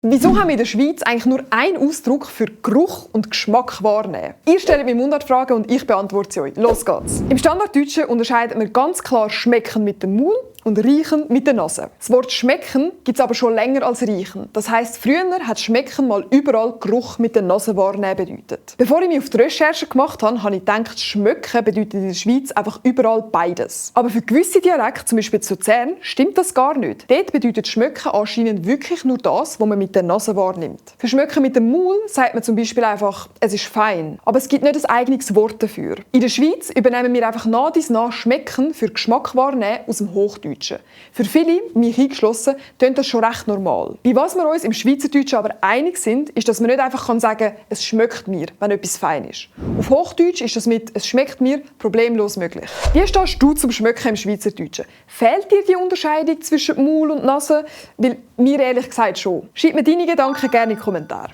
Wieso haben wir in der Schweiz eigentlich nur einen Ausdruck für Geruch und Geschmack wahrnehmen? Ihr stellt mir Mundartfragen und ich beantworte sie euch. Los geht's! Im Standarddeutschen unterscheidet man ganz klar Schmecken mit dem Maul und Riechen mit der Nase. Das Wort Schmecken gibt es aber schon länger als Riechen. Das heisst, früher hat Schmecken mal überall Geruch mit der Nase wahrnehmen bedeutet. Bevor ich mich auf die Recherche gemacht habe, habe ich gedacht, Schmecken bedeutet in der Schweiz einfach überall beides. Aber für gewisse Dialekte, zum Beispiel zu Luzern, stimmt das gar nicht. Dort bedeutet Schmecken anscheinend wirklich nur das, was man mit der Nase wahrnimmt. Für Schmecken mit dem Maul sagt man zum Beispiel einfach, es ist fein. Aber es gibt nicht ein eigenes Wort dafür. In der Schweiz übernehmen wir einfach nach dies nach Schmecken für Geschmack wahrnehmen aus dem Hochdeutschen. Für viele, mich eingeschlossen, klingt das schon recht normal. Bei was wir uns im Schweizerdeutschen aber einig sind, ist, dass man nicht einfach sagen kann, es schmeckt mir, wenn etwas fein ist. Auf Hochdeutsch ist das mit «es schmeckt mir» problemlos möglich. Wie stehst du zum Schmecken im Schweizerdeutschen? Fehlt dir die Unterscheidung zwischen Maul und Nase? Weil mir ehrlich gesagt schon. Schreib mir deine Gedanken gerne in die Kommentare.